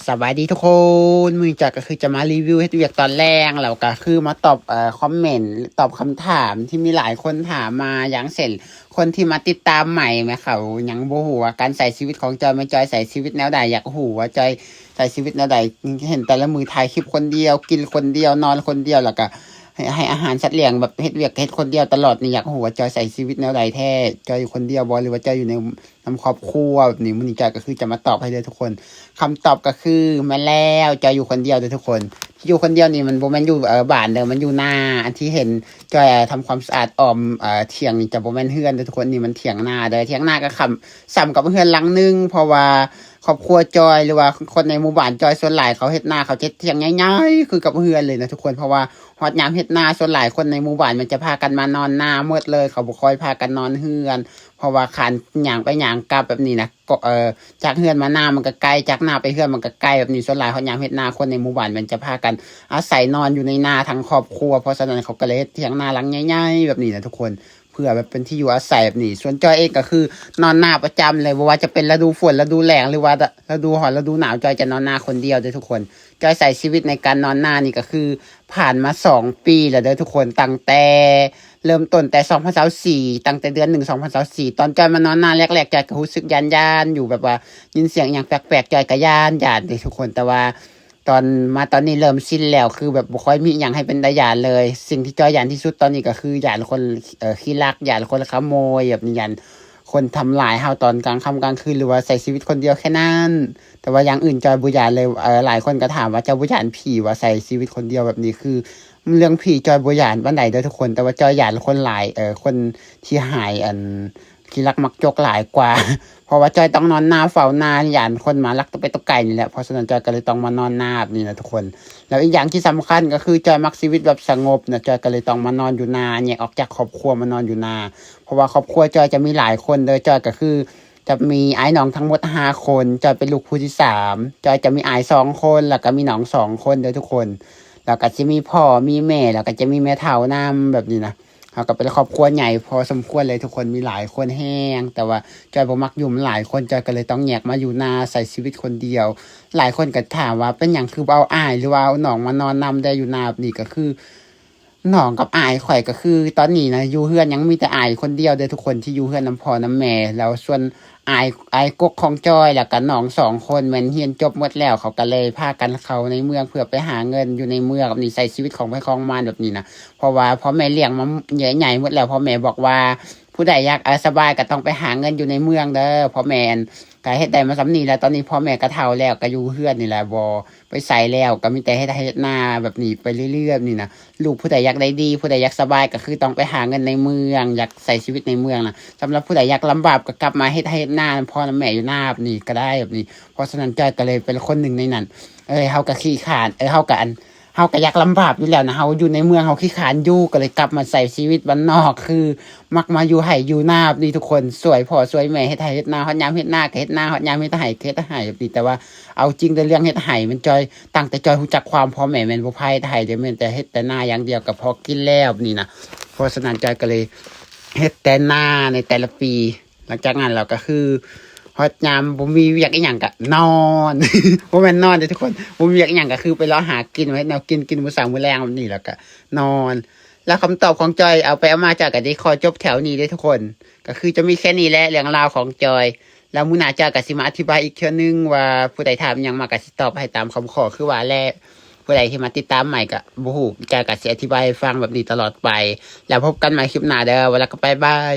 ສະບາຍດີທຸກຄົນ, ມື້ນີ້ຈອຍກໍຄືຈະມາຣີວິວເຮັດວຽກຕອນແລງ ແລ້ວກໍຄືມາຕອບ ເອີ ຄອມເມັນ ຕອບຄຳຖາມທີ່ມີຫຼາຍຄົນຖາມມາ ຢ່າງເຊັ່ນ ຄົນທີ່ມາຕິດຕາມໃໝ່ ແມ່ນເຂົາຍັງບໍ່ຮູ້ວ່າການໃຊ້ຊີວິດຂອງຈອຍ ແມ່ນຈອຍໃຊ້ຊີວິດແນວໃດ, ຢາກຮູ້ວ່າຈອຍໃຊ້ຊີວິດແນວໃດ, ເຫັນແຕ່ລະມື້ຖ່າຍຄລິບຄົນດຽວ, ກິນຄົນດຽວ, ນອນຄົນດຽວ, ແລ້ວກໍໃຫ້ ໃຫ້ອາຫານສັດລ້ຽງ, ແບບເຮັດວຽກເຮັດຄົນດຽວຕະຫຼອດນີ້, ຢາກຮູ້ວ່າຈອຍໃຊ້ຊີວິດແນວໃດແທ້, ຈອຍຢູ່ຄົນດຽວບໍ່ ຫຼືວ່າຈອຍຢູ່ໃນ ນຳຄອບຄົວແບບນີ້. ມື້ນີ້ຈອຍກໍຄືຈະມາຕອບໃຫ້ເດີທຸກຄົນ. ຄຳຕອບກໍຄື ແມ່ນແລ້ວ, ຈອຍຢູ່ຄົນດຽວເດີທຸກຄົນ. ທີ່ຢູ່ຄົນດຽວນີ້ມັນບໍ່ແມ່ນຢູ່ ເອີ ບ້ານເດີ, ມັນຢູ່ນາ. ອັນທີ່ເຫັນຈອຍ ເອີ ທຳຄວາມສະອາດອ້ອມ ເອີ ຖຽງນີ້ຈະບໍ່ແມ່ນເຮືອນເດີທຸກຄົນ, ນີ້ມັນຖຽງນາເດີ. ຖຽງນາກໍຄຳ ສ່ຳກັບເຮືອນຫຼັງໜຶ່ງ, ເພາະວ່າຄອບຄົວຈອຍ ຫຼືວ່າຄົນໃນໝູ່ບ້ານຈອຍ ສ່ວນຫຼາຍເຂົາເຮັດນາ ເຂົາຈະຖຽງໃຫຍ່ໆ ຄືກັບເຮືອນເລີຍນະທຸກຄົນ. ເພາະວ່າຮອດຍາມເຮັດນາ ສ່ວນຫຼາຍຄົນໃນໝູ່ບ້ານມັນຈະພາກັນມານອນນາໝົດເລີຍ, ເຂົາບໍ່ຄ່ອຍພາກັນນອນເຮືອນ. ເພາະວ່າການຍ່າງໄປຍ່າງກັບແບບນີ້ນະ ກໍ ເອີ ຈາກເຮືອນມານາມັນກໍໄກ, ຈາກນາໄປເຮືອນມັນກໍໄກແບບນີ້. ສ່ວນຫຼາຍຮອດຍາມເຮັດນາ ຄົນໃນໝູ່ບ້ານມັນຈະພາກັນອາໄສນອນຢູ່ໃນນາທັງຄອບຄົວ, ເພາະສະນັ້ນເຂົາກໍເລີຍເຮັດຖຽງນາຫຼັງໃຫຍ່ໆແບບນີ້ນະທຸກຄົນ, ເພື່ອແບບເປັນທີ່ຢູ່ອາໄສແບບນີ້. ສ່ວນຈອຍເອງກໍຄືນອນນາປະຈຳເລີຍ, ບໍ່ວ່າຈະເປັນລະດູຝົນ, ລະດູແລ້ງ ຫຼືວ່າລະດູຮ້ອນ, ລະດູໜາວ, ຈອຍຈະນອນນາຄົນດຽວເດີທຸກຄົນ. ຈອຍໃຊ້ຊີວິດໃນການນອນນານີ້ກໍຄືຜ່ານມາສອງປີແລ້ວເດີທຸກຄົນ, ຕັ້ງແຕ່ ເລີ່ມຕົ້ນແຕ່ສອງພັນຊາວສີ່ ຕັ້ງແຕ່ເດືອນໜຶ່ງ ສອງພັນຊາວສີ່ ຕອນຈອຍມານອນນາແລກໆ ຈອຍກໍຮູ້ສຶກຢ້ານໆຢູ່ ແບບວ່າຍິນສຽງອີ່ຫຍັງແປກໆ ຈອຍກໍຢ້ານໆເດ້ທຸກຄົນ. ແຕ່ວ່າຕອນ ມາຕອນນີ້ເລີ່ມຊິນແລ້ວ, ຄືແບບບໍ່ຄ່ອຍມີອີ່ຫຍັງໃຫ້ເປັນຕາຢ້ານເລີຍ. ສິ່ງທີ່ຈອຍຢ້ານທີ່ສຸດຕອນນີ້ກໍຄືຢ້ານຄົນ ເອີ ຂີ້ລັກ, ຢ້ານຄົນຂະໂມຍແບບນີ້, ຢ້ານຄົນທຳລາຍເຮົາຕອນກາງຄ່ຳກາງຄືນ ຫຼືວ່າໃຊ້ຊີວິດຄົນດຽວແຄ່ນັ້ນ. ແຕ່ວ່າຢ່າງອື່ນຈອຍບໍ່ຢ້ານເລີຍ. ເອີ ຫຼາຍຄົນກໍຖາມວ່າ ເຈົ້າບໍ່ຢ້ານຜີຫວາ ໃຊ້ຊີວິດຄົນດຽວແບບນີ້? ຄື ເລື່ອງຜີຈອຍບໍ່ຢ້ານປານໃດເດີທຸກຄົນ, ແຕ່ວ່າຈອຍຢ້ານຄົນຫຼາຍ ເອີ ຄົນທີ່ຮ້າຍ ອັນຂີ້ລັກມັກຈົກຫຼາຍກວ່າ ເພາະວ່າຈອຍຕ້ອງນອນນາເຝົ້ານາ ຢ້ານຄົນມາລັກຕົວເປັດຕົວໄກ່ນີ້ແຫຼະ. ເພາະສະນັ້ນຈອຍກໍເລີຍຕ້ອງມານອນນາແບບນີ້ນະທຸກຄົນ. ແລ້ວອີກຢ່າງທີ່ສຳຄັນກໍຄືຈອຍມັກຊີວິດແບບສະຫງົບນະ, ຈອຍກໍເລີຍຕ້ອງມານອນຢູ່ນາ, ແຍກອອກຈາກຄອບຄົວມານອນຢູ່ນາ. ເພາະວ່າຄອບຄົວຈອຍຈະມີຫຼາຍຄົນເດີ, ຈອຍກໍຄື ຈະມີອ້າຍນ້ອງທັງໝົດຫ້າຄົນ, ຈອຍເປັນລູກຜູ້ທີສາມ, ຈອຍຈະມີອ້າຍສອງຄົນ ແລ້ວກໍມີນ້ອງສອງຄົນເດີທຸກຄົນ. ແລ້ວກໍຊິມີພໍ່ມີແມ່ ແລ້ວກໍຈະມີແມ່ເຖົ້ານຳແບບນີ້ນະ. ເຮົາກໍເປັນຄອບຄົວໃຫຍ່ພໍສົມຄວນເລີຍທຸກຄົນ, ມີຫຼາຍຄົນແຮງ, ແຕ່ວ່າຈອຍບໍ່ມັກຢູ່ນຳຫຼາຍຄົນ, ຈອຍກໍເລີຍຕ້ອງແຍກມາຢູ່ນາ ໃຊ້ຊີວິດຄົນດຽວ. ຫຼາຍຄົນກໍຖາມວ່າ ເປັນຫຍັງຄືບໍ່ເອົາອ້າຍ ຫຼືວ່າເອົານ້ອງມານອນນຳແດ່ຢູ່ນາແບບນີ້? ກໍຄື ນ້ອງກັບອ້າຍຂ້ອຍກໍຄືຕອນນີ້ນະ ຢູ່ເຮືອນຍັງມີແຕ່ອ້າຍຄົນດຽວເດີທຸກຄົນ ທີ່ຢູ່ເຮືອນນຳພໍ່ນຳແມ່. ແລ້ວສ່ວນອ້າຍ ອ້າຍກົກຂອງຈອຍ ແລ້ວກໍນ້ອງສອງຄົນແມ່ນຮຽນຈົບໝົດແລ້ວ, ເຂົາກໍເລີຍພາກັນເຂົ້າໃນເມືອງເພື່ອໄປຫາເງິນຢູ່ໃນເມືອງແບບນີ້, ໃຊ້ຊີວິດຂອງໃຜຂອງມັນແບບນີ້ນະ. ເພາະວ່າພໍ່ແມ່ລ້ຽງມາໃຫຍ່ໝົດແລ້ວ, ພໍ່ແມ່ບອກວ່າ ຜູ້ໃດຢາກ ເອີ ສະບາຍກໍຕ້ອງໄປຫາເງິນຢູ່ໃນເມືອງເດີ. ພໍ່ແມ່ ອັນ ກໍເຮັດໄດ້ມາສ່ຳນີ້ແລ້ວ, ຕອນນີ້ພໍ່ແມ່ກໍເຖົ້າແລ້ວ ກໍຢູ່ເຮືອນນີ້ແຫຼະ ບໍ່ ໄປໃສແລ້ວ, ກໍມີແຕ່ເຮັດໄຮ່ເຮັດນາແບບນີ້ໄປເລື້ອຍໆແບບນີ້ນະ. ລູກຜູ້ໃດຢາກໄດ້ດີ ຜູ້ໃດຢາກສະບາຍ ກໍຄືຕ້ອງໄປຫາເງິນໃນເມືອງ, ຢາກໃຊ້ຊີວິດໃນເມືອງນະ. ສຳລັບຜູ້ໃດຢາກລຳບາກ ກໍກັບມາເຮັດໄຮ່ເຮັດນານຳພໍ່ນຳແມ່ຢູ່ນາແບບນີ້ກໍໄດ້ແບບນີ້. ເພາະສະນັ້ນ ຈອຍກໍເລີຍເປັນຄົນໜຶ່ງໃນນັ້ນ. ເອີ ເຮົາກໍຂີ້ຄ້ານ, ເອີ ເຮົາກໍ ອັນ ເຮົາກໍຢາກລຳບາກຢູ່ແລ້ວນະ, ເຮົາຢູ່ໃນເມືອງເຮົາຂີ້ຄ້ານຢູ່ ກໍເລີຍກັບມາໃຊ້ຊີວິດບ້ານນອກ ຄື ມັກມາຢູ່ໄຮ່ຢູ່ນາແບບນີ້ທຸກຄົນ, ຊ່ວຍພໍ່ຊ່ວຍແມ່ເຮັດໄຮ່ເຮັດນາ, ຮອດຍາມເຮັດນາກໍເຮັດນາ, ຮອດຍາມເຮັດໄຮ່ກໍເຮັດໄຮ່ແບບນີ້. ແຕ່ວ່າເອົາຈິງແຕ່ເລື່ອງເຮັດໄຮ່ແມ່ນຈອຍ, ຕັ້ງແຕ່ຈອຍຮູ້ຈັກຄວາມ ພໍ່ແມ່ແມ່ນບໍ່ພາເຮັດໄຮ່ເດ້, ແມ່ນແຕ່ເຮັດແຕ່ນາຢ່າງດຽວກໍພໍກິນແລ້ວແບບນີ້ນະ. ເພາະສະນັ້ນຈອຍກໍເລີຍເຮັດແຕ່ນາໃນແຕ່ລະປີ. ຫຼັງຈາກນັ້ນແລ້ວກໍຄື ຮອດຍາມບໍ່ມີວຽກອີ່ຫຍັງກໍນອນ, ບໍ່ແມ່ນນອນເດ້ທຸກຄົນ, ບໍ່ມີວຽກອີ່ຫຍັງກໍຄືໄປເລາະຫາກິນ, ເຮັດແນວກິນ, ກິນມື້ເຊົ້າມື້ແລງແບບນີ້ ແລ້ວກໍນອນ. ແລ້ວຄຳຕອບຂອງຈອຍ ເອົາໄປເອົາມາ ຈອຍກໍໄດ້ຂໍຈົບແຖວນີ້ເດ້ທຸກຄົນ. ກໍຄືຈະມີແຄ່ນີ້ແຫຼະ ເລື່ອງລາວຂອງຈອຍ. ແລ້ວມື້ໜ້າຈອຍກໍຊິມາອະທິບາຍອີກເທື່ອໜຶ່ງວ່າ ຜູ້ໃດຖາມຫຍັງມາກໍຊິຕອບໃຫ້ຕາມຄຳຂໍຄືວ່າແຫຼະ. ຜູ້ໃດທີ່ມາຕິດຕາມໃໝ່ກໍບໍ່ຮູ້, ຈອຍກໍຊິອະທິບາຍໃຫ້ຟັງແບບນີ້ຕະຫຼອດໄປ. ແລ້ວພົບກັນໃໝ່ຄລິບໜ້າເດີ, ແລ້ວກໍບາຍບາຍ.